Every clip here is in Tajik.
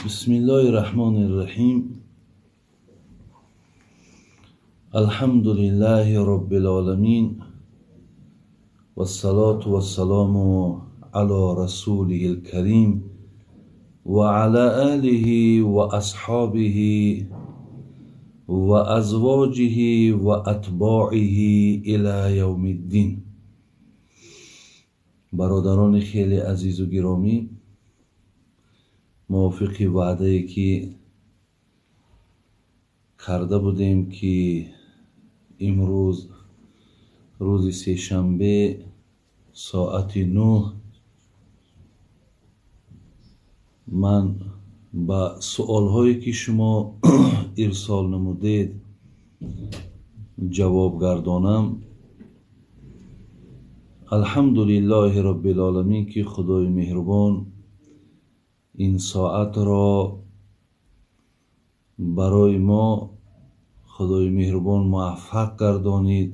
Бисмиллоҳи раҳмони раҳим. Алҳамдулиллаҳи роббил оламин. Вассалоту вассаламу ало расулиҳил карим ва ала олиҳи ва асҳобиҳи ва азвоҷиҳи ва атбоиҳи ила явмиддин. Бародарони хеле азизу гиромӣ, мувофиқи ваъдае ки карда будем, ки имрӯз рӯзи сешанбе соати 9 ман ба суолҳое ки шумо ирсол намудед ҷавоб гардонам. Алҳамдулиллоҳи роббил оламин, ки Худои меҳрубон ин соатро барои мо Худои меҳрубон муваффақ гардонид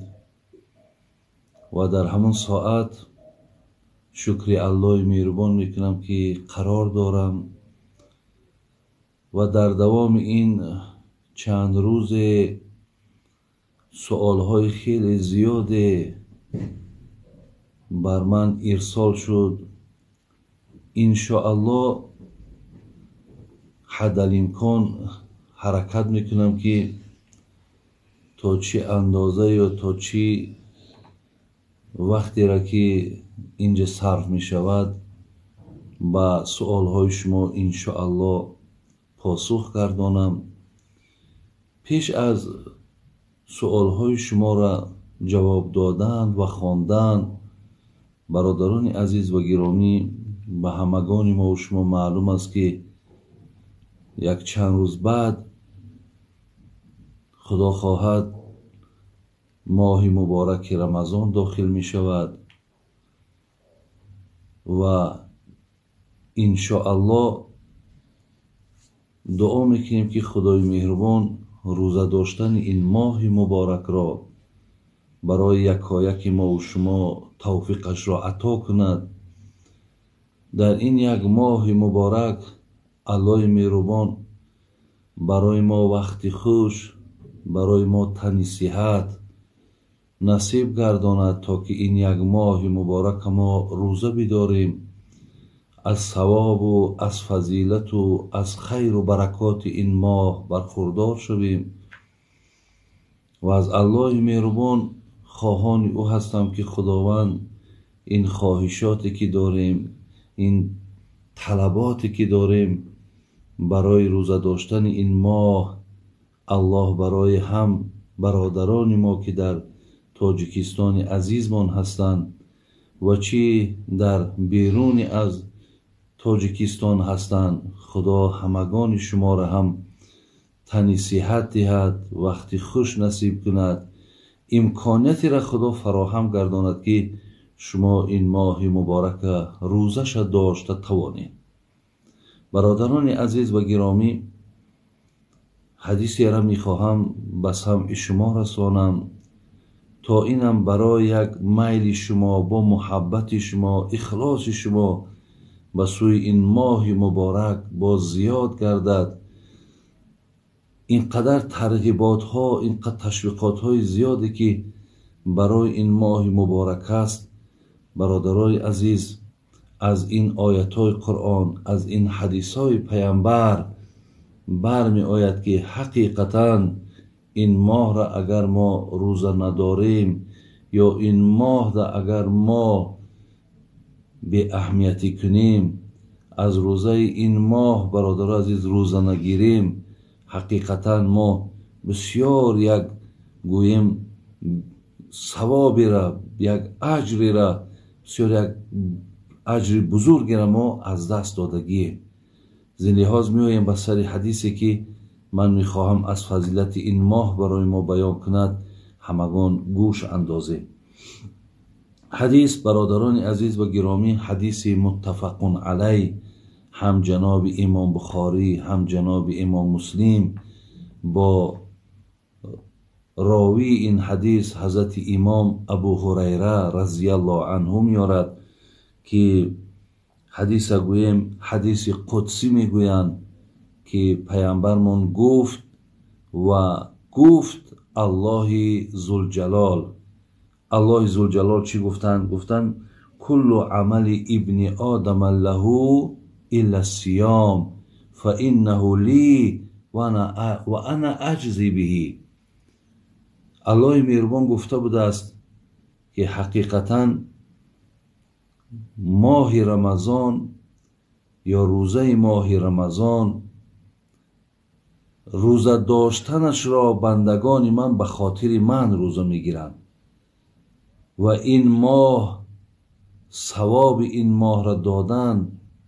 ва дар ҳамон соат шукри Аллоҳи меҳрубон мекунам, ки қарор дорам ва дар давоми ин чанд рӯзе суолҳои хеле зиёде бар ман ирсол шуд. Иншоаллоҳ ҳадалимкон ҳаракат мекунам, ки то чӣ андоза ё то чӣ вақтеро ки инҷа сарф мешавад ба суолҳои шумо иншоаллоҳ посух гардонам. Пеш аз суолҳои шуморо ҷавоб додан ва хондан, бародарони азиз ва гиромӣ, ба ҳамагони мо шумо маълум аст, ки як чанд рӯз баъд Худо хоҳад моҳи мубораки Рамазон дохил мешавад ва иншоаллоҳ дуо мекунем, ки Худои меҳрубон рӯза доштани ин моҳи муборакро барои якояки мо шумо тавфиқашро ато кунад. Дар ин як моҳи муборак Аллоҳи меҳрубон барои мо вақти хуш, барои мо тани сиҳат насиб гардонад, то ки ин як моҳи муборака мо рӯза бидорем, аз савобу аз фазилату аз хайру баракоти ин моҳ бархурдор шавем ва аз Аллоҳи меҳрубон хоҳони ӯ ҳастам, ки Худованд ин хоҳишоте ки дорем, ин талаботе ки дорем барои рӯза доштани ин моҳ, Аллоҳ барои ҳам бародарони мо, ки дар Тоҷикистони азизмон ҳастанд ва чӣ дар беруни аз Тоҷикистон ҳастанд, Худо ҳамагони шуморо ҳам тани сиҳат диҳад, вақти хуш насиб кунад, имкониятиро Худо фароҳам гардонад, ки шумо ин моҳи муборака рӯзаша дошта тавонед. Бародарони азиз ва гиромӣ, ҳадисеро мехоҳам ба самъи шумо расонам, то инам барои як майли шумо, бо муҳаббати шумо, ихлоси шумо ба сӯи ин моҳи муборак боз зиёд гардад. Ин қадар тарғиботҳо, ин қадар ташвиқотҳои зиёде ки барои ин моҳи муборак аст, бародарои азиз, аз ин оятҳои Қуръон, аз ин ҳадисҳои паямбар бармеояд, ки ҳақиқатан ин моҳра агар мо рӯза надорем ё ин моҳра агар мо беаҳамиятӣ кунем, аз рӯзаи ин моҳ, бародарои азиз, рӯза нагирем, ҳақиқатан мо бисёр як гӯем савобера, як аҷрера, бисёр як аҷри бузургеро мо аз даст додагием. Зин лиҳоз меоем ба сари ҳадисе, ки ман мехоҳам аз фазилати ин моҳ барои мо баён кунад, ҳамагон гӯш андозем. Ҳадис, бародарони азиз ва гиромӣ, ҳадиси муттафақун алай, ҳам ҷаноби имом Бухорӣ, ҳам ҷаноби имом Муслим бо ровии ин ҳадис ҳазрати имом Абу Ҳурайра разияллоҳу анҳу меорад, ки ҳадиса гӯем ҳадиси қудсӣ мегӯянд. ки паямбармон гуфт ва гуфт Аллоҳи Зулҷалол. Аллоҳи Зулҷалол чӣ гуфтанд? Гуфтанд: куллу амали ибни одама лаҳу илла сиём фаиннаҳу ли ва ана аҷзи биҳи. Аллоҳи меҳрубон гуфта будааст, ки ҳақиқатан моҳи Рамазон ё рӯзаи моҳи Рамазон, рӯза доштанашро бандагони ман ба хотири ман рӯза мегиранд ва ин моҳ, савоби ин моҳро додан,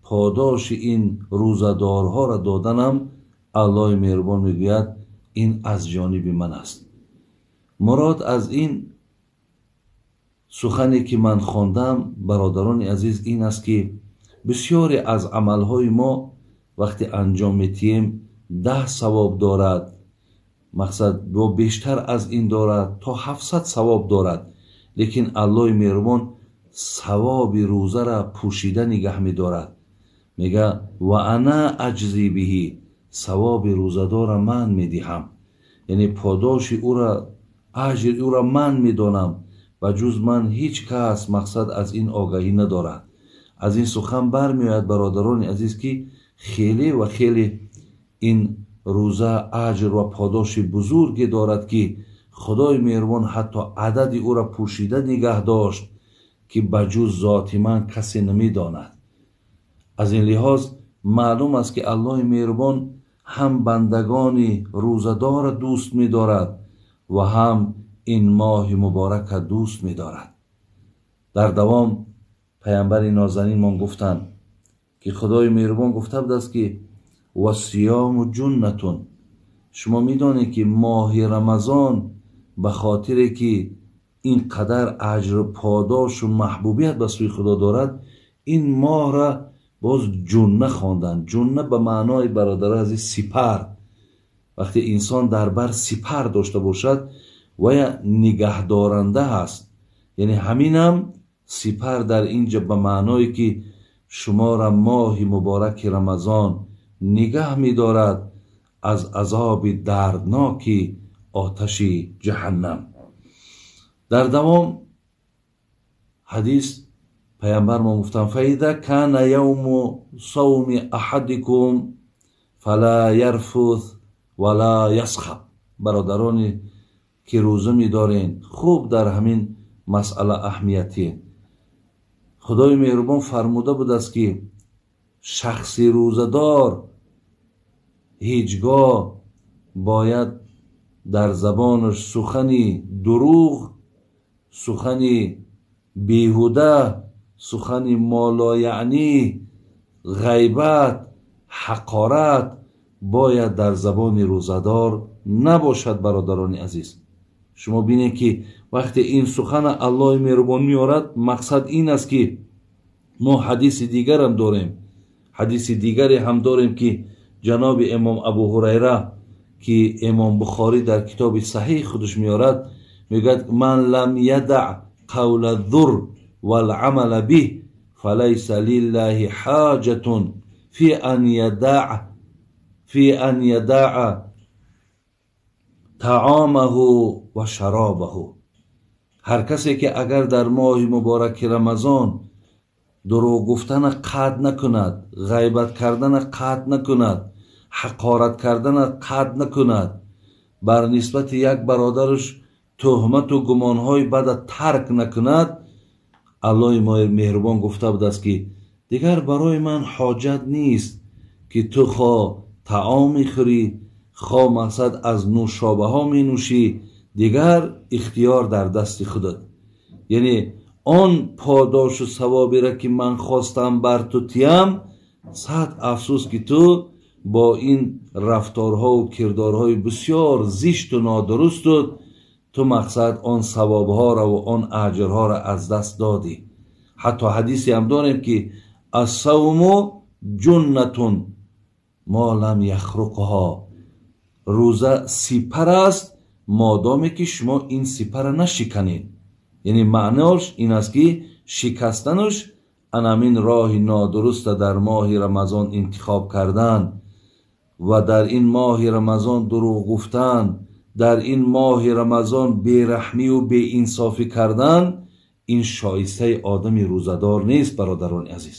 подоши ин рӯзадорҳоро доданам, Аллоҳи меҳрубон мегӯяд, ин аз ҷониби ман аст. Мурод аз ин сухане ки ман хондам, бародарони азиз, ин аст, ки бисёре аз амалҳои мо вақте анҷом метиҳем, 10 савоб дорад, мақсад бо бештар аз ин дорад, то 700 савоб дорад. Лекин Аллоҳи меҳрубон савоби рӯзара пӯшида нигаҳ медорад. Мега: ва ана аҷзи биҳи, савоби рӯзадора ман медиҳам, яъне подоши ӯра, аҷри ӯра ман медонам ва ҷуз ман ҳеҷ кас мақсад аз ин огаҳӣ надорад. Аз ин сухан бармеояд, бародарони азиз, ки хеле ва хеле ин рӯза аҷр ва подоши бузурге дорад, ки Худои меҳрубон ҳатто адади ӯра пӯшида нигаҳ дошт, ки ба ҷуз зоти ман касе намедонад. Аз ин лиҳоз маълум аст, ки Аллоҳи меҳрубон ҳам бандагони рӯзадорро дӯст медорад ва ҳам ин моҳи муборакро дӯст медорад. Дар давом паямбари нозанинмон гуфтанд, ки Худои меҳрубон гуфта будааст, ки вассиёму ҷуннатун. Шумо медонед, ки моҳи Рамазон ба хотире ки ин қадар аҷру подошу маҳбубият ба сӯи Худо дорад, ин моҳра боз ҷунна хонданд. Ҷунна ба маънои, бародари азиз, сипар. Вақте инсон дар бар сипар дошта бошад, вая нигаҳдоранда ҳаст. Яъне ҳаминам сипар дар инҷа ба маъное ки шуморо моҳи мубораки Рамазон нигаҳ медорад аз азоби дардноки оташи ҷаҳаннам. Дар давом ҳадис паямбармон гуфтанд: фаиза кана явму савми аҳадикум фала ярфус вала ясхаб. Бародароне ки рӯза медорен, хуб дар ҳамин масъала аҳамиятие. Худои меҳрубон фармуда будааст, ки шахси рӯзадор ҳеҷ гоҳ бояд дар забонаш сухани дурӯғ, сухани беҳуда, сухани молояънӣ, ғайбат, ҳақорат бояд дар забони рӯзадор набошад. Бародарони азиз, шумо бинед, ки вақте ин сухана Аллоҳи меҳрубон меорад, мақсад ин аст, ки мо ҳадиси дигарам дорем, ҳадиси дигаре ҳам дорем, ки ҷаноби имом Абу Ҳурайра, ки имом Бухорӣ дар китоби саҳиҳ худаш меорад, мегӯяд: ман лам ядаъ қавла зур валъамала биҳ фалайса лиллаҳи ҳоҷатун фи ан ядаъа таомаҳу ва шаробаҳу. Ҳар касе ки агар дар моҳи мубораки Рамазон дурӯғ гуфтана қатъ накунад, ғайбат кардана қатъ накунад, ҳақорат кардана қатъ накунад, бар нисбати як бародараш туҳмату гумонҳои бада тарк накунад, Аллоҳи меҳрубон гуфта будааст, ки дигар барои ман ҳоҷат нест, ки ту хо таом мехӯрӣ, хо мақсад аз нӯшобаҳо менӯшӣ, дигар ихтиёр дар дасти худат. Яъне он подошу савоберо ки ман хостам бар ту тиям, сад афсӯс, ки ту бо ин рафторҳову кирдорҳои бисёр зишту нодурусту ту мақсад он савобҳоро ва он аҷрҳоро аз даст додӣ. Ҳатто ҳадисе ҳам дорем, ки ассавму ҷуннатун мо лам яхруқҳо. Рӯза сипар аст, модоме ки шумо ин сипарро нашиканед. Яъне маънош ин аст, ки шикастанаш анамин роҳи нодуруста дар моҳи Рамазон интихоб кардан, Ва дар ин моҳи Рамазон дурӯғ гуфтан, дар ин моҳи Рамазон бераҳмию беинсофӣ кардан, ин шоистаи одами рӯзадор нест, бародарони азиз.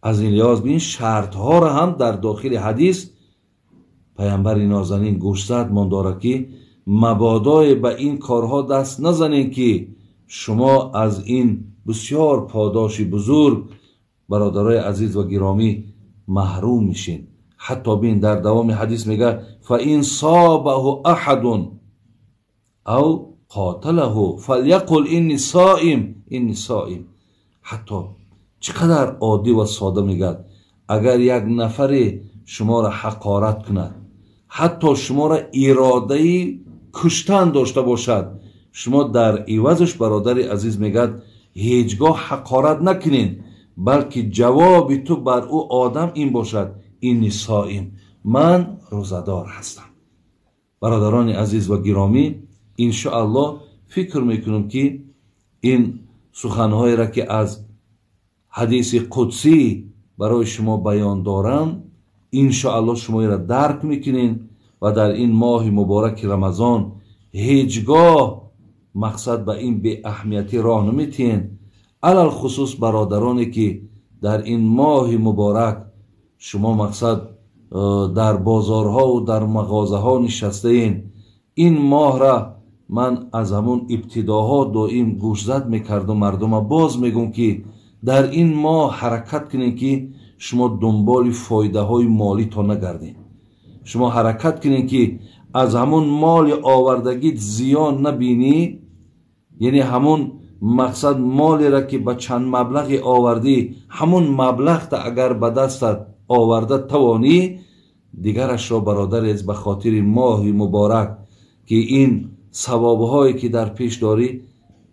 Аз ин лиҳоз ин шартҳоро ҳам дар дохили ҳадис паямбари нозанин гӯшзад мондорад, ки мабодое ба ин корҳо даст назанед, ки шумо аз ин бисёр подоши бузург, бародарои азиз ва гиромӣ, маҳрум мешин. Ҳатто бин, дар давоми ҳадис мегӯяд: фаин собаҳу аҳадун ав қоталаҳу фаляқул инни соим, инни соим. Ҳатто чӣ қадар оддӣ ва сода мегӯяд: агар як нафаре шуморо ҳақорат кунад, ҳатто шуморо иродаи куштан дошта бошад, шумо дар ивазаш, бародари азиз, мегӯяд, ҳеҷ гоҳ ҳақорат накунед, балки ҷавоби ту бар ӯ одам ин бошад: инни соим, ман рӯзадор ҳастам. Бародарони азиз ва гиромӣ, иншоаллоҳ фикр мекунам, ки ин суханҳоеро, ки аз ҳадиси қудсӣ барои шумо баён дорам, иншоаллоҳ шумо инро дарк мекунед ва дар ин моҳи мубораки Рамазон ҳеҷ гоҳ мақсад ба ин беаҳамиятӣ роҳ наметиҳед. Алалхусус бародароне, ки дар ин моҳи муборак шумо мақсад дар бозорҳову дар мағозаҳо нишастаед. Ин моҳра ман аз ҳамун ибтидоҳо доим гӯшзад мекардум мардума, боз мегӯм, ки дар ин моҳ ҳаракат кунед, ки шумо дунболи фоидаҳои молитон нагардед. Шумо ҳаракат кунед, ки аз ҳамун моли овардагит зиён набинӣ, яъне ҳамун мақсад молеро, ки ба чанд маблағе овардӣ, ҳамун маблағта агар ба дастат оварда тавонӣ, дигарашро, бародарез, ба хотири моҳи муборак, ки ин савобҳое, ки дар пеш дорӣ,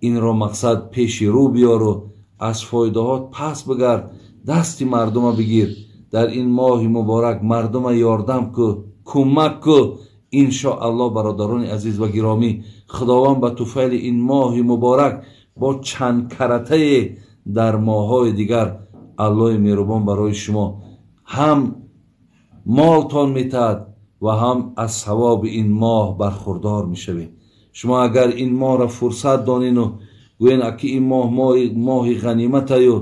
инро мақсад пеши рӯ биёру аз фоидаҳо пас бигард, дасти мардума бигир, дар ин моҳи муборак мардума ёрдам ку, кӯмак ку. Иншоаллоҳ, бародарони азиз ва гиромӣ, Худованд ба туфайли ин моҳи муборак бо чанд каратае дар моҳҳои дигар Аллоҳи меҳрубон барои шумо ҳам молтон метаҳад ва ҳам аз савоби ин моҳ бархурдор мешавед. Шумо агар ин моҳро фурсат донену гӯен, аки ин моҳ моҳи ғаниматаю,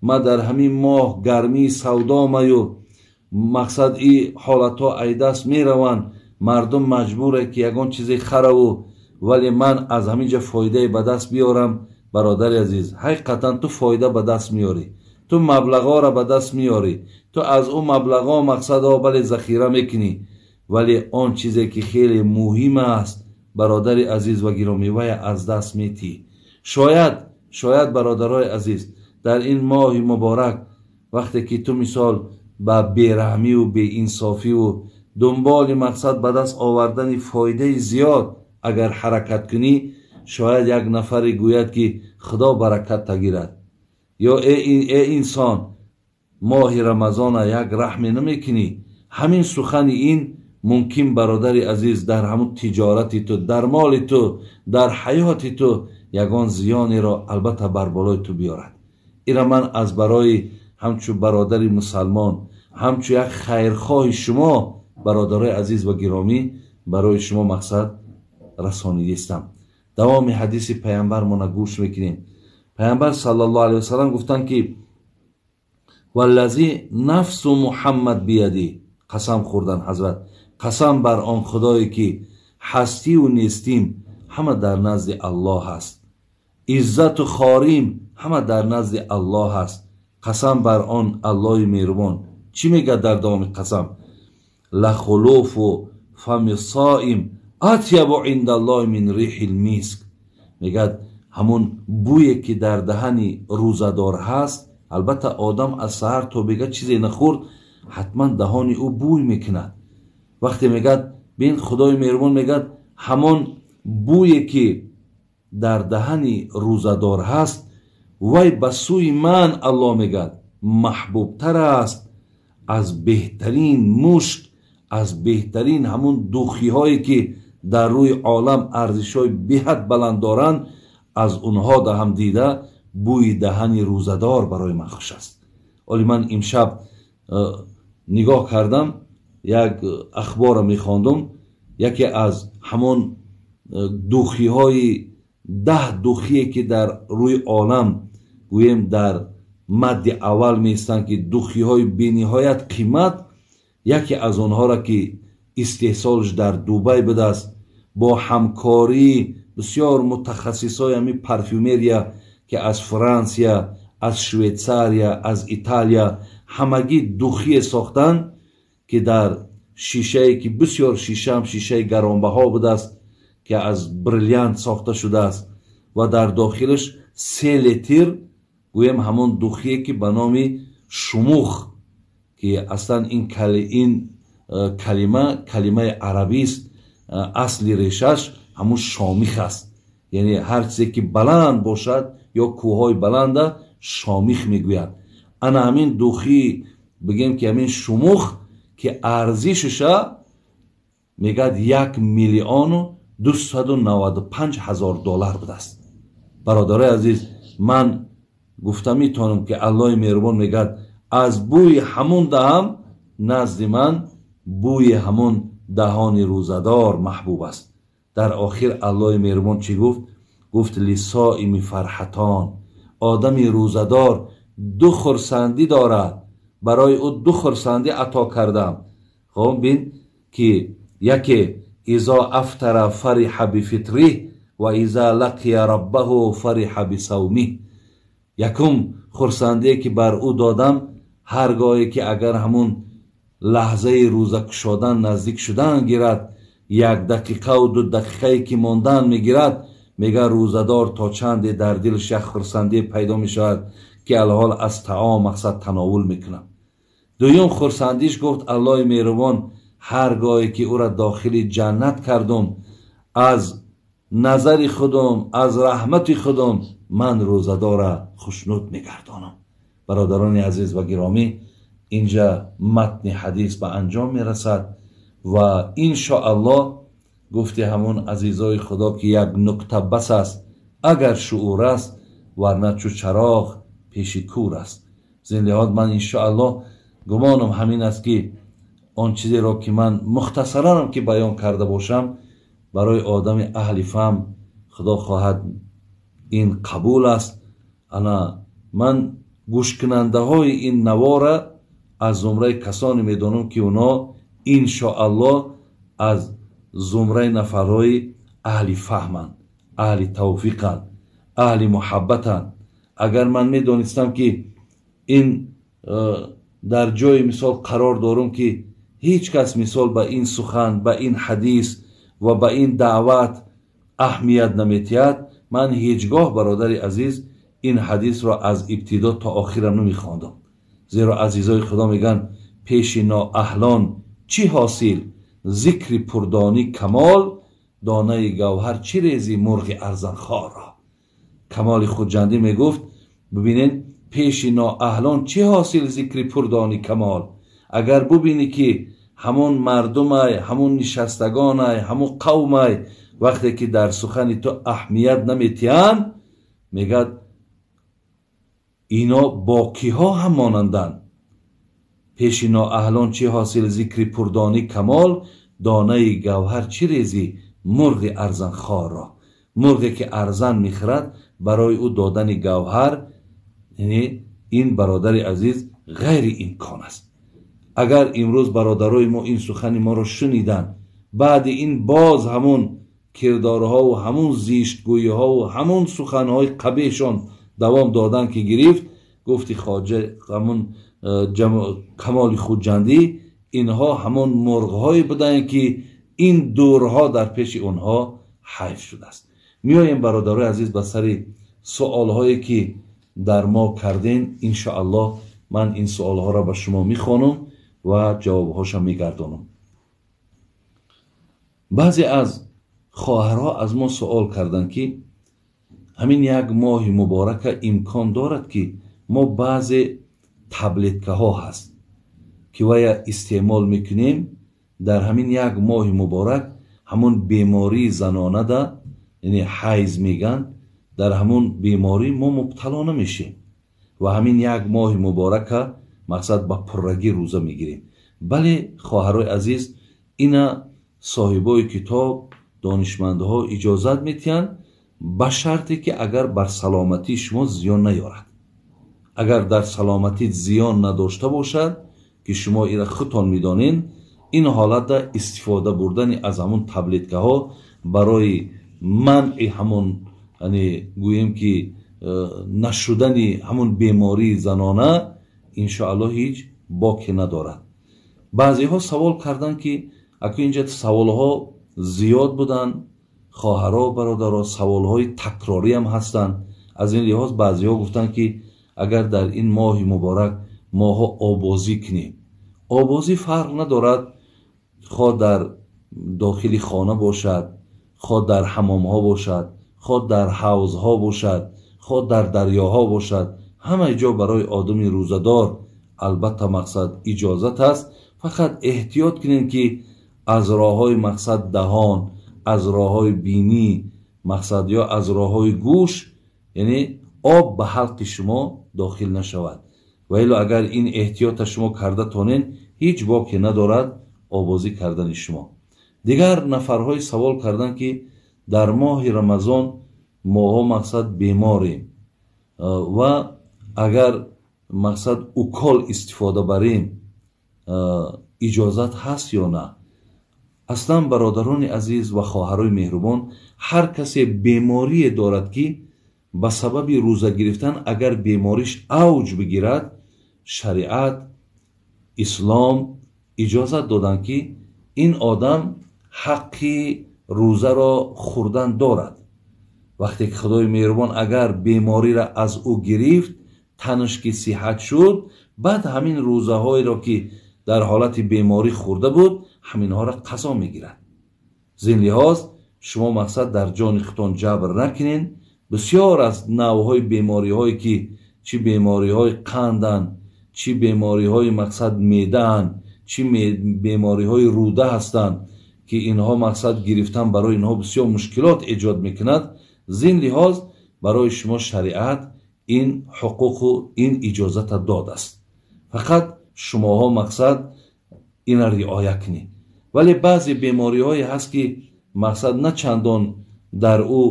ма дар ҳамин моҳ гармии савдомаю, мақсад и ҳолатҳо айдаст мераванд, мардум маҷбуре, ки ягон чизе хараву, вале ман аз ҳамин ҷа фоидае ба даст биёрам. Бародари азиз, ҳақиқатан ту фоида ба даст меёрӣ, ту маблағҳоро ба даст меёрӣ, ту аз ӯ маблағҳо мақсадҳо бале захира мекунӣ, вале он чизе, ки хеле муҳим аст, бародари азиз ва гиромӣ, вая аз даст метиҳӣ. Шояд, бародарои азиз, дар ин моҳи муборак вақте ки ту мисол ба бераҳмиву беинсофиву дунболи мақсад ба даст овардани фоидаи зиёд агар ҳаракат кунӣ, шояд як нафаре гӯяд, ки Худо баракат тагирад, ё э инсон, моҳи Рамазона як раҳме намекунӣ. Ҳамин сухани ин мумкин, бародари азиз, дар ҳамун тиҷорати ту, дар моли ту, дар ҳаёти ту ягон зиёнеро албатта бар болои ту биёрад. Ира ман аз барои ҳамчун бародари мусалмон, ҳамчун як хайрхоҳи шумо, бародарои азиз ва гиромӣ, барои шумо мақсад расонидистам. Давоми ҳадиси паямбармона гӯш мекунем. Паямбар саллаллоҳу алайҳи васаллам гуфтанд, ки валлази нафсу Муҳаммад бияди, қасам хӯрдан ҳазрат, қасам бар он Худое, ки ҳастиву нестим ҳама дар назди Аллоҳ аст, иззату хорим ҳама дар назди Аллоҳ аст, қасам бар он Аллоҳи меҳрубон. Чӣ мегӯяд дар давоми қасам? Лахулуфу фами соим атябу индаллоҳи мин рихил миск. Мегӯяд, ҳамун бӯе, ки дар даҳани рӯзадор ҳаст, албатта одам аз саҳар то бега чизе нахӯрд, ҳатман даҳони ӯ бӯй мекунад. Вақте мегӯяд, бин, Худои меҳрубон мегӯяд, ҳамон бӯе, ки дар даҳани рӯзадор ҳаст, вай ба сӯи ман, Аллоҳ мегӯяд, маҳбубтар аст аз беҳтарин мушк, аз беҳтарин ҳамун духиҳое, ки дар рӯи олам арзишҳои беҳад баланд доранд, аз онҳо даҳам дида бӯи даҳани рӯзадор барои ман хуш аст. Оли ман имшаб нигоҳ кардам, Як ахборро мехондум, яке аз ҳамон духиҳои 10 духие ки дар рӯи олам гӯем дар мадди аввал меистанд, ки духиҳои бениҳоят қимат, яке аз онҳоро ки истеҳсолш дар Дубай будааст, бо ҳамкории бисёр мутахассисои ҳамин парфюмерия, ки аз Франсия, аз Швейтсария, аз Италия ҳамагӣ духие сохтанд, ки дар шишае ки бисёр шишаам шишаи гаронбаҳо будааст, ки аз бриллиант сохта шудааст ва дар дохилаш 3 литр гӯем ҳамон духие ки ба номи шумух, ки аслан ин калима калимаи арабист, асли решаш ҳамун шомих аст, яъне ҳар чизе ки баланд бошад ё кӯҳҳои баланда шомих мегӯяд. Ана ҳамин духи бигем ки ҳамин шумух ки арзишаша мегӯяд 1 295 000 доллар будааст. Бародарои азиз, ман гуфта метавонам, ки Аллоҳи меҳрубон мегӯяд, аз бӯи ҳамун даҳам назди ман бӯи ҳамун даҳони рӯзадор маҳбуб аст. Дар охир Аллоҳи меҳрубон чӣ гуфт? Гуфт: للصائم فرحتان. Одами рӯзадор ду хурсандӣ дорад, барои ӯ ду хурсандӣ ато кардам. Хоб, бин ки яке: إذا أفطر فرح بفطره وإذا لقي ربه فرح بصومه. Якум хурсандие ки бар ӯ додам, ҳар гоҳе ки агар ҳамун лаҳзаи рӯза кушодан наздик шудан гирад, як дақиқаву 2 дақиқае ки мондан мегирад, мега рӯзадор то чанде дар дилаш як хурсандие пайдо мешавад, ки алҳол аз таом мақсад тановул мекунам. Дуюм хурсандиш, гуфт Аллоҳи меҳрубон, ҳар гоҳе ки ӯра дохили ҷаннат кардум, аз назари худум, аз раҳмати худум ман рӯзадора хушнуд мегардонам. Бародарони азиз ва гиромӣ, инҷа матни ҳадис ба анҷом мерасад ва иншоаллоҳ, гуфти ҳамон азизои Худо, ки як нукта бас аст, агар шуъур аст, варна чу чароғ пеши кур аст. Зин лиҳоз ман иншоаллоҳ гумонам ҳамин аст, ки он чизеро ки ман мухтасаранам ки баён карда бошам, барои одами аҳли фаҳм, Худо хоҳад, ин қабул аст. Ана ман гӯшкунандаҳои ин навора аз зумраи касоне медонам, ки онҳо иншоаллоҳ аз зумраи нафарҳои аҳли фаҳманд, аҳли тавфиқанд, аҳли муҳаббатанд. Агар ман медонистам, ки ин дар ҷои мисол қарор дорум, ки ҳеҷ кас мисол ба ин сухан, ба ин ҳадис ва ба ин даъват аҳамият наметиҳад, ман ҳеҷ гоҳ, бародари азиз, ин ҳадисро аз ибтидо то охира намехондам. Зеро азизои Худо мегӯянд: пеши ноаҳлон чӣ ҳосил зикри пурдонӣ камол, донаи гавҳар чӣ резӣ мурғи арзанхорро. Камоли Хуҷандӣ мегуфт, бибинед: пеши ноаҳлон чӣ ҳосил зикри пурдонӣ камол. Агар бубинӣ, ки ҳамон мардумай, ҳамон нишастагонай, ҳамон қавмай, вақте ки дар сухани ту аҳамият наметиҳанд, мегӯяд, ино бо киҳо ҳам монанданд? Пеши ноаҳлон чӣ ҳосил зикри пурдонӣ камол, донаи гавҳар чӣ резӣ мурғи арзанхорро. Мурғе ки арзан мехӯрад, барои ӯ додани гавҳар, яъне ин, бародари азиз, ғайри имкон аст. Агар имрӯз бародарои мо ин сухани моро шуниданд, баъди ин боз ҳамун кирдорҳову ҳамун зиштгӯиҳову ҳамун суханҳои қабеҳшон давом додан ки гирифт, гуфти хоҷа ҳамун Камоли Хуҷандӣ, инҳо ҳамон мурғҳое буданд, ки ин дурҳо дар пеши онҳо ҳайф шудааст. Меоем, бародарои азиз, ба сари суолҳое ки дар мо кардем. Иншоаллоҳ, ман ин суолҳоро ба шумо мехонам ва ҷавобҳоша мегардонам. Баъзе аз хоҳарҳо аз мо суол карданд, ки ҳамин як моҳи муборака имкон дорад, ки мо баъзе таблеткаҳо ҳаст, ки вая истеъмол мекунем, дар ҳамин як моҳи муборак ҳамон бемории занонада, яъне ҳайз мегӯянд, дар ҳамон беморӣ мо мубтало намешем ва ҳамин як моҳи муборака мақсад ба пуррагӣ рӯза мегирем. Бале, хоҳарои азиз, ина соҳибои китоб, донишмандҳо иҷозат метиҳанд, ба шарте ки агар бар саломатии шумо зиён наёрад. Агар дар саломатӣ зиён надошта бошад, ки шумо ира худтон медонед, ин ҳолатда истифода бурдани аз ҳамон таблеткаҳо барои манъи ҳамон, яъне гӯем ки нашудани ҳамон бемории занона, иншоаллоҳ ҳеҷ боке надорад. Баъзеҳо савол карданд, ки аку инҷа саволҳо зиёд буданд, хоҳаро, бародаро, саволҳои такрорӣ ҳам ҳастанд. Аз ин лиҳоз баъзеҳо гуфтанд, ки агар дар ин моҳи муборак моҳо обозӣ кунем, обозӣ фарқ надорад, хоҳ дар дохили хона бошад, хоҳ дар ҳамомҳо бошад, хоҳ дар ҳавзҳо бошад, хоҳ дар дарёҳо бошад, ҳама ҷо барои одами рӯзадор албатта мақсад иҷозат аст. Фақат эҳтиёт кунем, ки аз роҳҳои мақсад даҳон, аз роҳҳои бинӣ мақсад ё аз роҳҳои гӯш, яъне об ба ҳалқи шумо дохил нашавад. Ва ило агар ин эҳтиёта шумо карда тонед, ҳеҷ боке надорад обозӣ кардани шумо. Дигар нафарҳои савол карданд, ки дар моҳи Рамазон моҳо мақсад беморем ва агар мақсад укол истифода барем, иҷозат ҳаст ё на? Аслан бародарони азиз ва хоҳарои меҳрубон, ҳар касе беморие дорад, ки ба сабаби рӯза гирифтан агар бемориш авҷ бигирад, шариат, ислом иҷозат доданд, ки ин одам ҳаққи рӯзаро хӯрдан дорад. Вақте ки Худои меҳрубон агар бемориро аз ӯ гирифт, танаш ки сиҳат шуд, баъд ҳамин рӯзаҳоеро ки дар ҳолати беморӣ хӯрда буд, ҳаминҳоро қазо мегирад. Зин лиҳоз шумо мақсад дар ҷони худтон ҷабр накунед. Бисёр аз навъҳои бемориҳое ки чӣ бемориҳои қанданд, чӣ бемориҳои мақсад меъдаанд, чӣ бемориҳои рӯда ҳастанд, ки инҳо мақсад гирифтан барои инҳо бисёр мушкилот эҷод мекунад. Зин лиҳоз барои шумо шариат ин ҳуқуқу ин иҷозата додааст. Фақат шумоҳо мақсад ина риоя кунед. Вале баъзе бемориҳое ҳаст, ки мақсад на чандон дар ӯ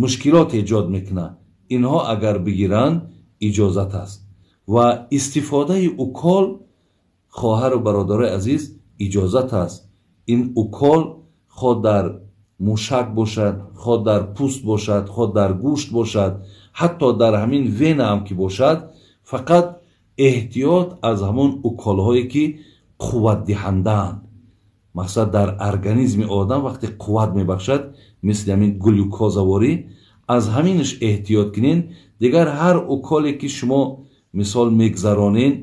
мушкилот эҷод мекунад, инҳо агар бигиранд иҷозат аст. Ва истифодаи укол, хоҳару бародарои азиз, иҷозат аст. Ин укол хоҳ дар мушак бошад, хоҳ дар пӯст бошад, хоҳ дар гӯшт бошад, ҳатто дар ҳамин вена ҳам ки бошад, фақат эҳтиёт аз ҳамон уколҳое ки қувватдиҳандаанд. Мақсад дар организми одам вақте қувват мебахшад, мисли ҳамин глюкозаворӣ, аз ҳаминаш эҳтиёт кунед. Дигар ҳар уколе ки шумо мисол мегзаронед,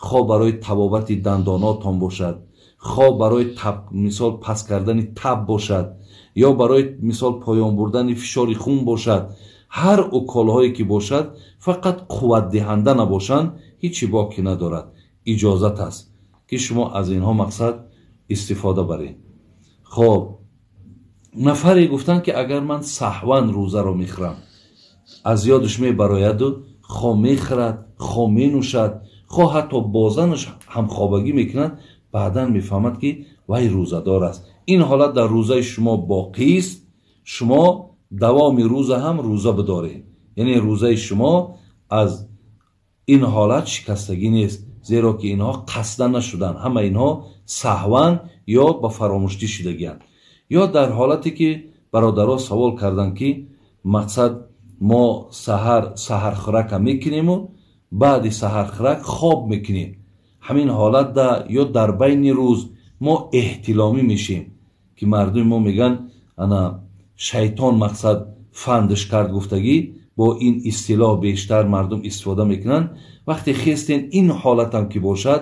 хоҳ барои табобати дандонотон бошад, хоҳ барои мисол паст кардани таб бошад, ё барои мисол поён бурдани фишори хун бошад, ҳар уколҳое ки бошад, фақат қувватдиҳанда набошанд, ҳеҷ боке надорад. Иҷозат аст ки шумо аз инҳо мақсад истифода баред. Хоб, нафаре гуфтанд, ки агар ман саҳван рӯзаро мехӯрам, аз ёдаш мебарояду хо мехӯрад, хо менӯшад, хо ҳатто бо занаш ҳамхобагӣ мекунад, баъдан мефаҳмад, ки вай рӯзадор аст. Ин ҳолат дар рӯзаи шумо боқист, шумо давоми рӯза ҳам рӯза бидоред. Яъне рӯзаи шумо аз ин ҳолат шикастагӣ нест, зеро ки инҳо қасда нашуданд, ҳама инҳо саҳван ё ба фаромӯштӣ шудагианд. Ё дар ҳолате ки бародаро савол карданд, ки мақсад мо саҳар саҳархӯрака мекунему баъди саҳархӯрак хоб мекунем, ҳамин ҳолатда ё дар байни рӯз мо эҳтиломӣ мешем, ки мардуми мо мегӯянд ана шайтон мақсад фандш кард гуфтагӣ, бо ин истилоҳ бештар мардум истифода мекунанд. Вақте хестен ин ҳолатам ки бошад,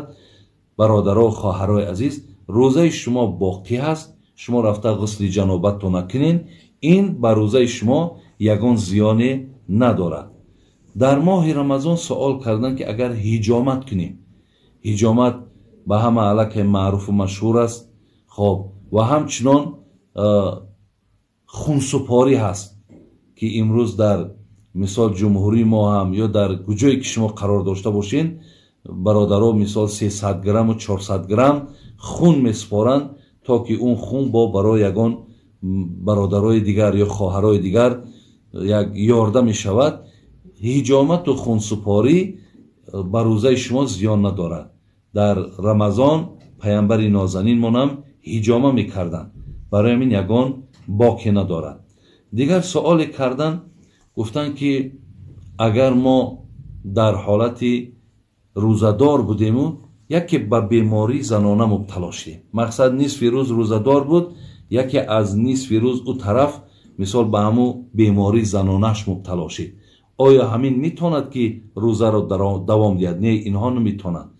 бародаро, хоҳарои азиз, рӯзаи шумо боқӣ ҳаст, шумо рафта ғусли ҷанобатто накунен, ин ба рӯзаи шумо ягон зиёне надорад. Дар моҳи Рамазон суол карданд, ки агар ҳиҷомат кунем, ҳиҷомат ба ҳама аллакай маъруфу машҳур аст. Хоб, ва ҳамчунон хунсупорӣ ҳаст, ки имрӯз дар мисол ҷумҳурии мо ҳам ё дар куҷое ки шумо қарор дошта бошед, Бародаро мисол 300 грамм ва 400 грамм хун месупоранд, то ки он хун бо барои ягон бародарои дигар ё хоҳарои дигар як ёрдам мешавад. Ҳиҷомату хунсупорӣ ба рӯзаи шумо зиён надорад. Дар Рамазон паямбари нозанинмонам ҳиҷома мекарданд, барои ҳамин ягон боке надорад. Дигар суоле кардан, гуфтанд ки агар мо дар ҳолати рӯзадор будему яке ба бемории занона мубтало шудем, мақсад нисфи рӯз рӯзадор буд, яке аз нисфи рӯз ӯ тараф мисол ба ҳамун бемории занонаш мубтало шид, оё ҳамин метавонад ки рӯзаро давом диҳад? Не, инҳо наметавонанд.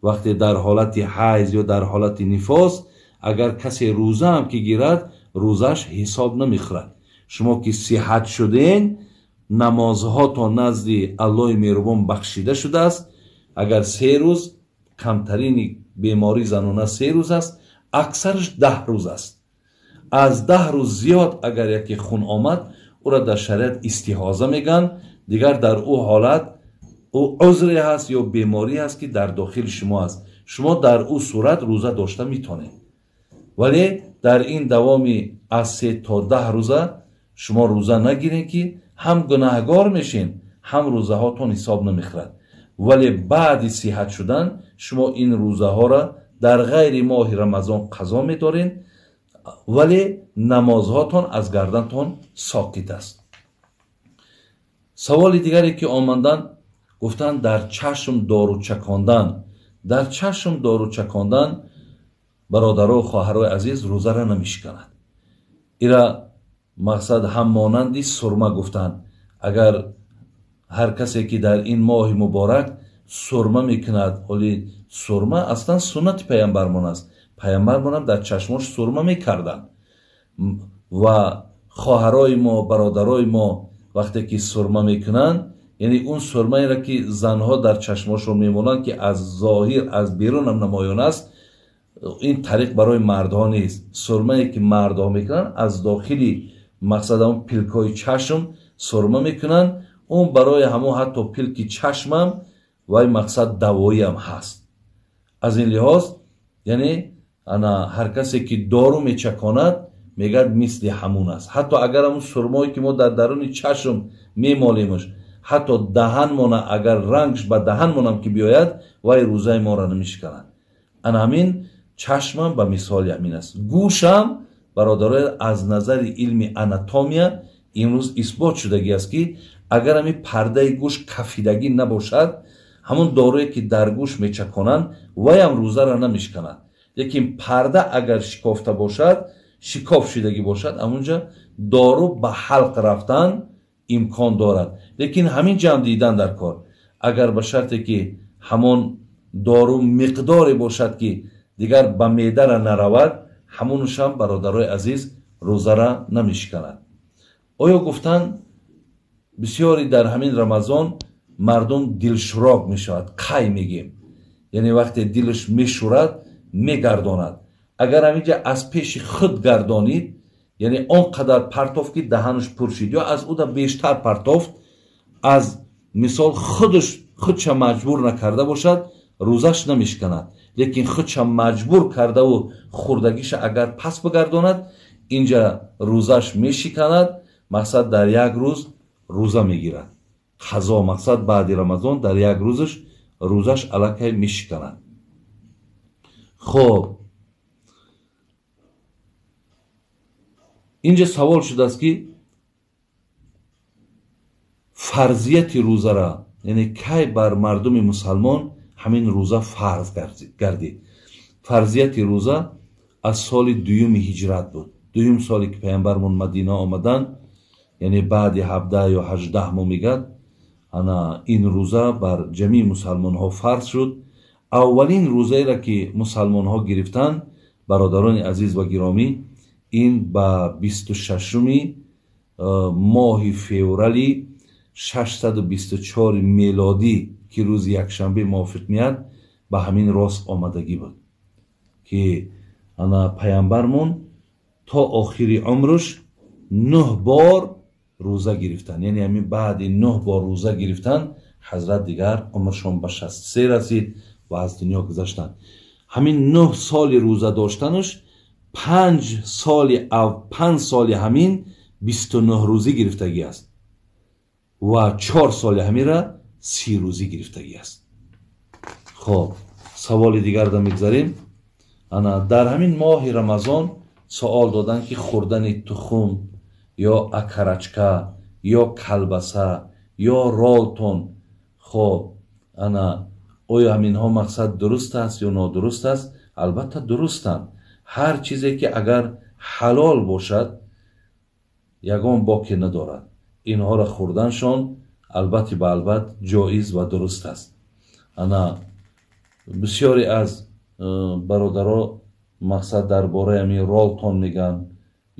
Вақте дар ҳолати ҳайз ё дар ҳолати нифос агар касе рӯза ҳам ки гирад, рӯзаш ҳисоб намехӯрад. Шумо ки сиҳат шуден, намозҳо то назди Аллоҳи меҳрубон бахшида шудааст. Агар 3 рӯз, камтарини бемории занона 3 рӯз аст, аксараш 10 рӯз аст. Аз 10 рӯз зиёд агар яке хун омад, ӯро дар шариат истиҳоза мегӯянд. Дигар дар ӯ ҳолат ӯ узре ҳаст ё беморӣ ҳаст ки дар дохили шумо аст, шумо дар ӯ сурат рӯза дошта метавонед. Вале дар ин давоми аз 3 то 10 рӯза шумо рӯза нагиред, ки ҳам гунаҳгор мешин, ҳам рӯзаҳотон ҳисоб намехӯрад. Вале баъди сиҳат шудан шумо ин рӯзаҳоро дар ғайри моҳи Рамазон қазо медоред, вале намозҳотон аз гардантон соқит аст. Саволи дигаре ки омаданд, гуфтанд дар чашм дору чакондан. Дар чашм дору чакондан, бародару хоҳарои азиз, рӯзаро намешиканад. Ира мақсад ҳам монанди сурма гуфтанд. Агар ҳар касе ки дар ин моҳи муборак сурма мекунад, оли сурма аслан суннати паямбармон аст. Паямбармонам дар чашмош сурма мекарданд ва хоҳарои мо, бародарои мо вақте ки сурма мекунанд, яъне он сурмаеро ки занҳо дар чашмошон мемонанд, ки аз зоҳир аз берунам намоён аст, ин тариқ барои мардҳо нест. Сурмае ки мардҳо мекунанд, аз дохили мақсад ҳамон пилкҳои чашм сурма мекунанд, он барои ҳамон ҳатто пилки чашмам вай мақсад давоиам ҳаст. Аз ин лиҳоз яъне ана ҳар касе ки дору мечаконад, мегӯяд мисли ҳамун аст. Ҳатто агар ҳамун сурмое ки мо дар даруни чашм мемолемаш, ҳатто даҳанмона агар рангш ба даҳанмонам ки биёяд, вай рӯзаи моро намешиканад. Ана ҳамин чашмам ба мисоли ҳамин аст. Гӯшам, бародароя, аз назари илми анатомия имрӯз исбот шудагӣ аст, ки агар ҳамин пардаи гӯш кафидагӣ набошад, ҳамон доруе ки дар гӯш мечаконанд, вайам рӯзаро намешиканад. Лекин парда агар шикофта бошад, шикоф шудагӣ бошад, ҳамунҷа дору ба ҳалқ рафтан имкон дорад. Лекин ҳамин ҷамъ дидан дар кор, агар ба шарте ки ҳамон дору миқдоре бошад, ки дигар ба меъдара наравад, ҳамонушам, бародарои азиз, рӯзара намешиканад. Оё гуфтанд бисёре дар ҳамин Рамазон мардум дилшурок мешавад, қай мегем, яъне вақте дилаш мешурад, мегардонад. Агар ҳаминҷа аз пеши худ гардонид, яъне он қадар партофт ки даҳанаш пур шид, ё аз ӯда бештар партофт, аз мисол худша маҷбур накарда бошад, рӯзаш намешиканад. Лекин худша маҷбур кардаву хурдагиша агар пас бигардонад, инҷа рӯзаш мешиканад. Мақсад дар як рӯз рӯза мегирад. Қазо мақсад баъди Рамазон дар як рӯзаш рӯзаш аллакай мешиканад. Хоб, инҷа савол шудааст ки фарзияти рӯзара, яъне кай бар мардуми мусалмон ҳамин рӯза фарз гардид. Фарзияти рӯза аз соли дуюми ҳиҷрат буд. Дуюм соле ки паямбармон Мадина омаданд, яъне баъди 17 ё 18 моҳ мегӯяд, ана ин рӯза бар ҷамии мусалмонҳо фарз шуд. Аввалин рӯзаеро ки мусалмонҳо гирифтанд, бародарони азиз ва гиромӣ, ин ба 26-уми моҳи феврали 624 мелодӣ, ки рӯзи якшанбе мувофиқ меяд, ба ҳамин рост омадагӣ буд, ки ана паямбармон то охири умрш 9 бор рӯза гирифтанд. Яъне ҳамин баъди 9 бор рӯза гирифтан Ҳазрат дигар умршон ба 63 расид ва аз дунё гузаштанд. Ҳамин 9 соли рӯза доштанаш 5 соли ҳамин 29 рӯзӣ гирифтагӣ аст ва 4 соли ҳамира 30 рӯзӣ гирифтагӣ аст. Хоб, саволи дигарда мегзарем. Ана дар ҳамин моҳи Рамазон суол доданд, ки хӯрдани тухм ё акарачка ё калбаса ё ролтон, хоб, ана оё ҳаминҳо мақсад дуруст аст ё нодуруст аст? Албатта дурустанд. Ҳар чизе ки агар ҳалол бошад, ягон боке надорад. Инҳоро хӯрданшон албатта ба албат ҷоиз ва дуруст аст. Ана бисёре аз бародаро мақсад дар бораи ҳамин ролтон мегӯянд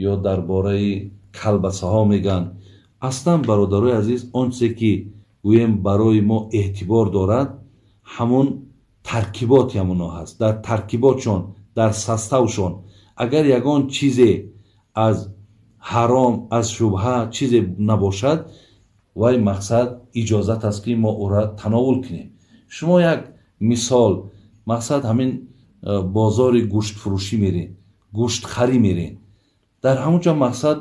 ё дар бораи калбасаҳо мегӯянд. Аслан бародарои азиз, он чизе ки гӯем барои мо эътибор дорад, ҳамон таркиботи ҳамонҳо ҳаст. Дар таркиботшон, дар составшон агар ягон чизе аз ҳаром, аз шубҳа чизе набошад, вай мақсад иҷозат аст, ки мо ӯра тановул кунем. Шумо як мисол, мақсад ҳамин бозори гӯштфурӯшӣ мерен, гӯштхарӣ мерен. Дар ҳамон ҷо мақсад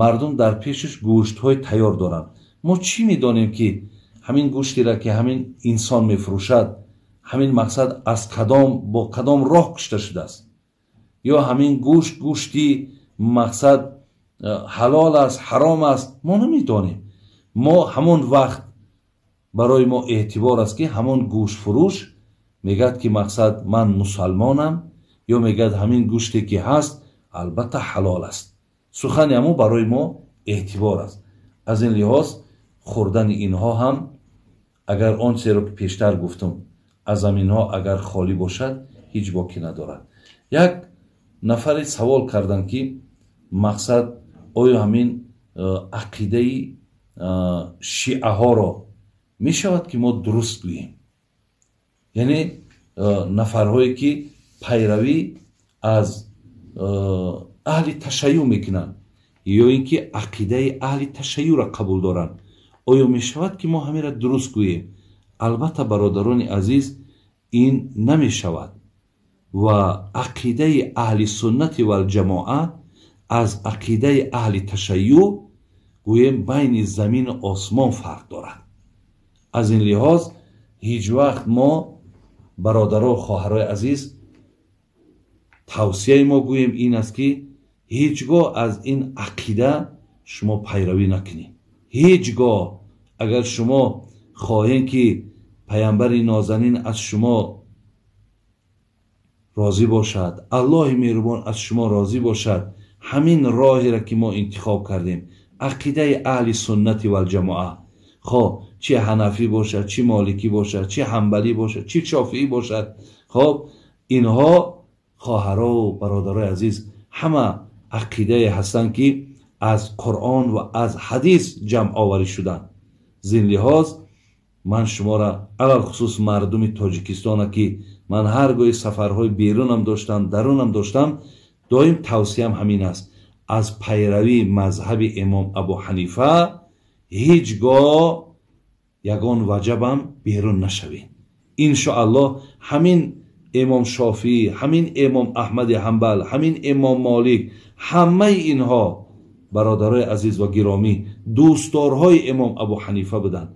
мардум дар пешаш гӯштҳои тайёр доранд. Мо чӣ медонем, ки ҳамин гӯштера ки ҳамин инсон мефурӯшад, ҳамин мақсад аз кадом, бо кадом роҳ кушта шудааст? Ё ҳамин гӯшт гӯшти мақсад ҳалол аст, ҳаром аст? Мо намедонем. Мо ҳамон вақт барои мо эътибор аст, ки ҳамон гӯштфурӯш мегӯяд, ки мақсад ман мусалмонам, ё мегӯяд ҳамин гӯште ки ҳаст албатта ҳалол аст. Сухани ҳамон барои мо эътибор аст. Аз ин лиҳоз хӯрдани инҳо ҳам, агар он чизеро ки пештар гуфтум, аз ҳаминҳо агар холӣ бошад, ҳеҷ боке надорад. Як нафаре савол карданд, ки мақсад оё ҳамин ақидаи шиаҳоро мешавад, ки мо дуруст гӯем? Яъне нафарҳое ки пайравӣ аз аҳли ташайюъ мекунанд ё ин ки ақидаи аҳли ташайюъро қабул доранд, оё мешавад, ки мо ҳаминро дуруст гӯем? Албатта бародарони азиз, ин намешавад ва ақидаи аҳли суннати валҷамоа аз ақидаи аҳли ташайюъ гӯем байни замину осмон фарқ дорад. Аз ин лиҳоз ҳеҷ вақт мо бародаро, хоҳарои азиз, тавсияи мо гӯем ин аст, ки ҳеҷ гоҳ аз ин ақида шумо пайравӣ накунед. Ҳеҷ гоҳ агар шумо хоҳед, ки паямбари нозанин аз шумо розӣ бошад, Аллоҳи меҳрубон аз шумо розӣ бошад, ҳамин роҳеро ки мо интихоб кардем, ақидаи аҳли суннати валҷамоа, хоб чи ҳанафӣ бошад, чи моликӣ бошад, чи ҳанбалӣ бошад, чи шофиӣ бошад, хоб инҳо хоҳарову бародарои азиз ҳама ақидае ҳастанд, ки аз Қуръон ва аз ҳадис ҷамъоварӣ шуданд. Зин лиҳоз ман шуморо алалхусус мардуми Тоҷикистона, ки ман ҳар гоҳи сафарҳои берунам доштам, дарунам доштам, доим тавсиям ҳамин аст: аз пайравии мазҳаби имом Абу Ҳанифа ҳеҷ гоҳ ягон ваҷабам берун нашавед. Иншоаллоҳ ҳамин имом Шофиӣ, ҳамин имом Аҳмади Ҳанбал, ҳамин имом Молик, ҳамаи инҳо бародарои азиз ва гиромӣ дӯстдорҳои имом Абу Ҳанифа буданд.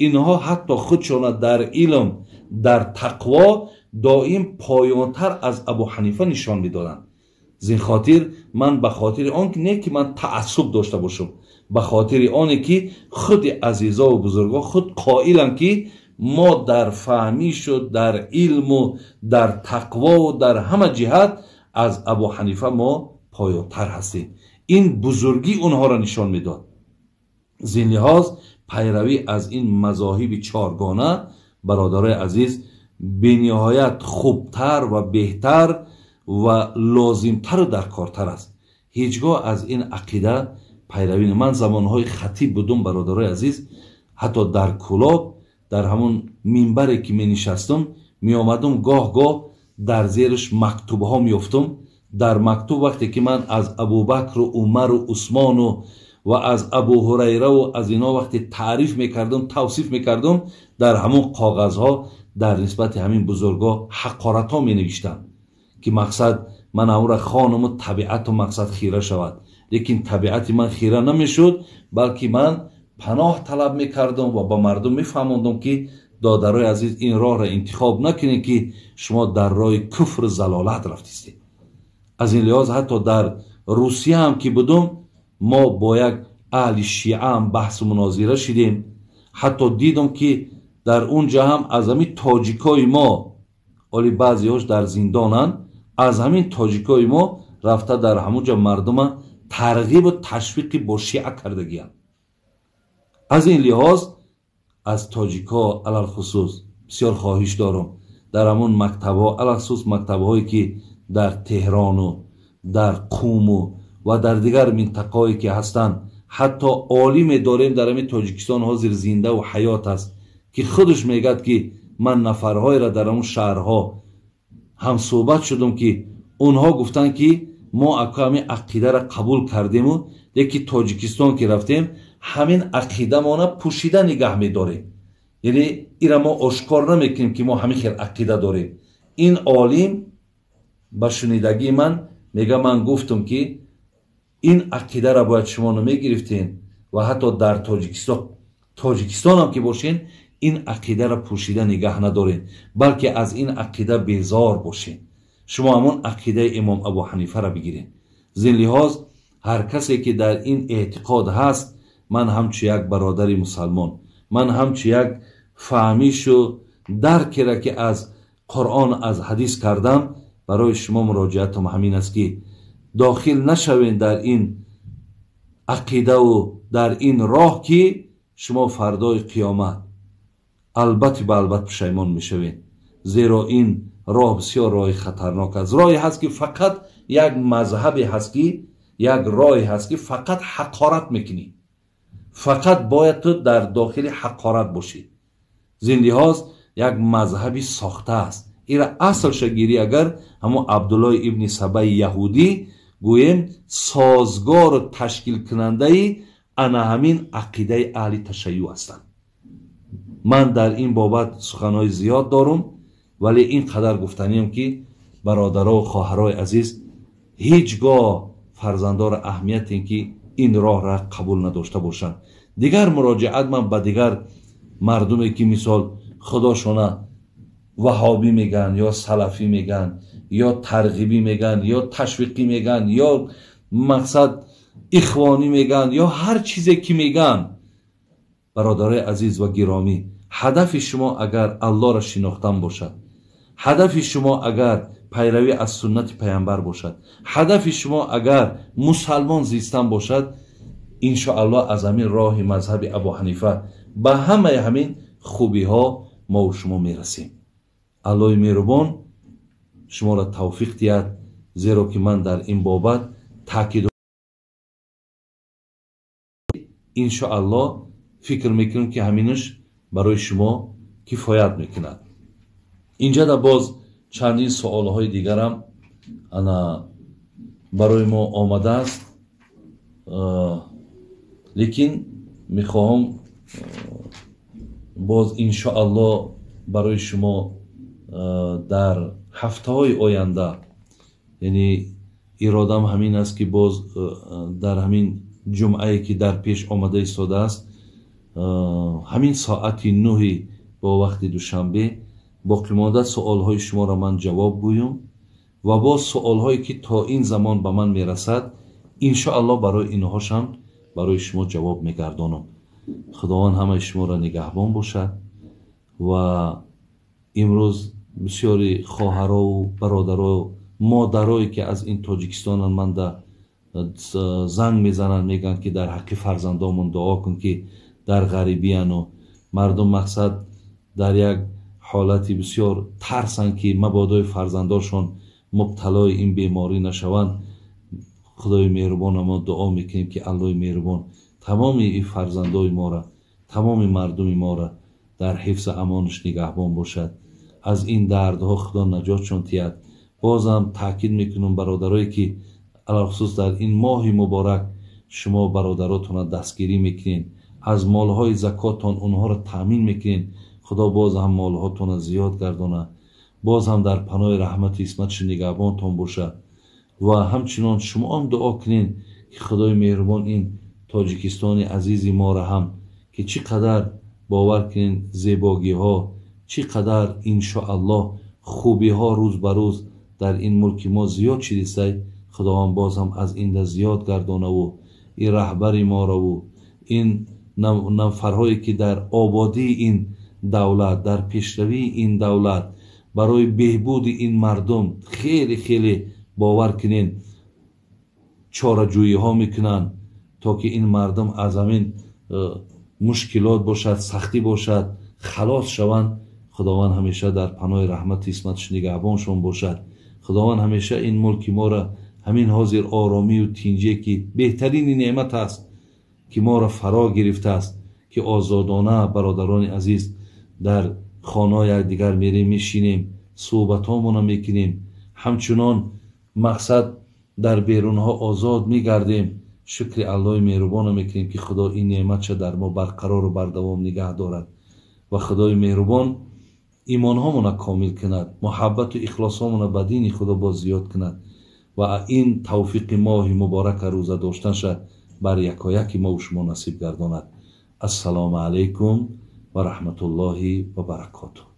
Инҳо ҳатто худшона дар илм, дар тақво доим поёнтар аз Абу Ҳанифа нишон медоданд. Зин хотир ман ба хотири он не ки ман таассуб дошта бошам, ба хотири оне ки худи азизову бузургон худ қоиланд, ки мо дар фаҳмишу дар илму дар тақвову дар ҳама ҷиҳат аз Абу Ҳанифа мо поёнтар ҳастем. Ин бузургӣ онҳоро нишон медод. Зин лиҳоз пайравӣ аз ин мазоҳиби чоргона, бародарои азиз, бениҳоят хубтар ва беҳтар ва лозимтару даркортар аст. Ҳеҷ гоҳ аз ин ақида пайравӣ. Ман замонҳои хатиб будум, бародарои азиз, ҳатто дар Кӯлоб, дар ҳамон минбаре ки менишастум, меомадум, гоҳ-гоҳ дар зериш мактубҳо меёфтум. Дар мактуб вақте ки ман аз Абубакру Умару Усмону ва аз Абу Ҳурайра ва аз ино вақте таъриф мекардам, тавсиф мекардам, дар ҳамон коғазҳо дар нисбати ҳамин бузургҳо ҳақоратҳо менавиштам, ки мақсад ман ҳамонро хонаму табиату мақсад хира шавад. Лекин табиати ман хира намешуд, балки ман паноҳ талаб мекардам ва ба мардум мефаҳмондам, ки додарои азиз, ин роҳро интихоб накунед, ки шумо дар роҳи куфру залолат рафтистед. Аз ин лиҳоз ҳатто дар Русия ҳам ки будум, мо бо як аҳли шиа ҳам баҳсу мунозира шидем. Ҳатто дидам, ки дар он ҷа ҳам аз ҳамин тоҷикои мо, оли баъзеҳош дар зиндонанд, аз ҳамин тоҷикои мо рафта дар ҳамон ҷа мардума тарғибу ташвиқи бо шиа кардагиянд. Аз ин лиҳоз аз тоҷикҳо алалхусус бисёр хоҳиш дорам, дар ҳамон мактабҳо, алалхусус мактабҳое ки дар Теҳрону дар Қуму ва дар дигар минтақаҳое ки ҳастанд, ҳатто олиме дорем дар ҳамин Тоҷикистон ҳозир зиндаву ҳаёт аст, ки худаш мегӯяд, ки ман нафарҳоеро дар ҳамон шаҳрҳо ҳамсӯҳбат шудам, ки онҳо гуфтанд, ки мо ака ҳамин ақидаро қабул кардему, лекин Тоҷикистон ки рафтем, ҳамин ақидамона пӯшида нигаҳ медорем. Яъне ира мо ошкор намекунем, ки мо ҳамин хел ақида дорем. Ин олим ба шунидагии ман мега, ман гуфтам, ки ин ақидаро бояд шумо намегирифтен ва ҳатто дар Тоҷикистон ҳам ки бошен, ин ақидаро пӯшида нигаҳ надорен, балки аз ин ақида безор бошен. Шумо ҳамон ақидаи имом Абу Ҳанифаро бигирен. Зин лиҳоз ҳар касе ки дар ин эътиқод ҳаст, ман ҳамчу як бародари мусалмон, ман ҳамчу як фаҳмишу даркеро ки аз Қуръон, аз ҳадис кардам, барои шумо муроҷиатам ҳамин аст, ки дохил нашавед дар ин ақидаву дар ин роҳ, ки шумо фардои қиёмат албатта ба албат пушаймон мешавед. Зеро ин роҳ бисёр роҳи хатарнок аст. Роҳе ҳаст, ки фақат як мазҳабе ҳаст, ки як роҳе ҳаст, ки фақат ҳақорат мекунӣ, фақат бояд ту дар дохили ҳақорат бошӣ. Зин лиҳоз як мазҳаби сохта аст. Ира аслша гирӣ, агар ҳамон Абдуллои ибни Сабаи яҳудӣ гӯем, созгору ташкилкунандаи ана ҳамин ақидаи аҳли ташайюъ ҳастанд. Ман дар ин бобат суханҳои зиёд дорум, вале ин қадар гуфтаниям, ки бародаро ва хоҳарои азиз, ҳеҷ гоҳ фарзандоро аҳамияте, ки ин роҳро қабул надошта бошанд. Дигар муроҷиат ман ба дигар мардуме, ки мисол худошона ваҳобӣ мегӯянд, ё салафӣ мегӯянд, ё тарғибӣ мегӯянд, ё ташвиқӣ мегӯянд, ё мақсад ихвонӣ мегӯянд, ё ҳар чизе ки мегӯянд, бародарои азиз ва гиромӣ, ҳадафи шумо агар Аллоҳро шинохтан бошад, ҳадафи шумо агар пайравӣ аз суннати паямбар бошад, ҳадафи шумо агар мусалмон зистан бошад, иншоаллоҳ аз ҳамин роҳи мазҳаби Абу Ҳанифа ба ҳамаи ҳамин хубиҳо мо ва шумо мерасем. Аллоҳи меҳрубон шуморо тавфиқ диҳад, зеро ки ман дар ин бобат таъкид иншоаллоҳ фикр мекунам, ки ҳаминаш барои шумо кифоят мекунад. Инҷа да боз чандин суолҳои дигарам ана барои мо омадааст, лекин мехоҳам боз иншоаллоҳ барои шумо дар ҳафтаҳои оянда, яъне иродам ҳамин аст, ки боз дар ҳамин ҷумъае ки дар пеш омада истодааст, ҳамин соати 9 бо вақти Душанбе боқимонда суолҳои шуморо ман ҷавоб гӯям ва боз суолҳое ки то ин замон ба ман мерасад, иншоаллоҳ барои инҳошам барои шумо ҷавоб мегардонам. Худованд ҳамаи шуморо нигаҳбон бошад. Ва имрӯз бисёри хоҳарову бародаро, модарое ки аз ин Тоҷикистонанд, ман да занг мезананд, мегӯянд, ки дар ҳаққи фарзандомон дуо кун, ки дар ғарибияну мардум мақсад дар як ҳолати бисёр тарсанд, ки мабодои фарзандошон мубталои ин беморӣ нашаванд. Худои меҳрубон, мо дуо мекунем, ки Аллоҳи меҳрубон тамоми ин фарзандои моро, тамоми мардуми моро дар ҳифзу амонаш нигаҳбон бошад. Аз ин дардҳо Худо наҷотшон диҳад. Бозам таъкид мекунам, бародарое ки алалхусус дар ин моҳи муборак Шумо бародаротонро дастгирӣ мекунед, аз молҳои закоттон онҳоро таъмин мекунед. Худо боз ҳам молҳотонро зиёд гардонад, боз ҳам дар паноҳи раҳмати исматаш нигаҳбонтон бошад. Ва ҳамчунон шумо ҳам дуо кунед, ки Худои меҳрубон ин Тоҷикистони азизи моро ҳам, ки чӣ қадар бовар кунед зебогиҳо, чӣ қадар иншоаллоҳ хубиҳо рӯз ба рӯз дар ин мулки мо зиёд шидистай, Худованд боз ҳам аз инда зиёд гардонаву ин раҳбари морову ин нафарҳое ки дар ободии ин давлат, дар пешравии ин давлат, барои беҳбуди ин мардум хеле хеле бовар кунед чораҷӯиҳо мекунанд, то ки ин мардум аз ҳамин мушкилот бошад, сахтӣ бошад, халос шаванд. Худованд ҳамеша дар паноҳи раҳмати исматаш нигаҳбоншон бошад. Худованд ҳамеша ин мулки моро ҳамин ҳозир оромию тинҷие, ки беҳтарини неъмат аст, ки моро фаро гирифтааст, ки озодона бародарони азиз дар хонаҳои якдигар мерем, мешинем, суҳбатҳомонро мекунем, ҳамчунон мақсад дар берунҳо озод мегардем. Шукри Аллоҳи меҳрубонро мекунем, ки Худо ин неъматша дар мо барқарору бардавом нигаҳ дорад ва Худои меҳрубон имонҳомонро комил кунад, муҳаббату ихлосҳомонро ба дини Худо боз зиёд кунад ва ин тавфиқи моҳи муборака рӯза доштанша бар якояки мо шумо насиб гардонад. Ассалому алайкум ва раҳматуллоҳи ва баракотуҳ.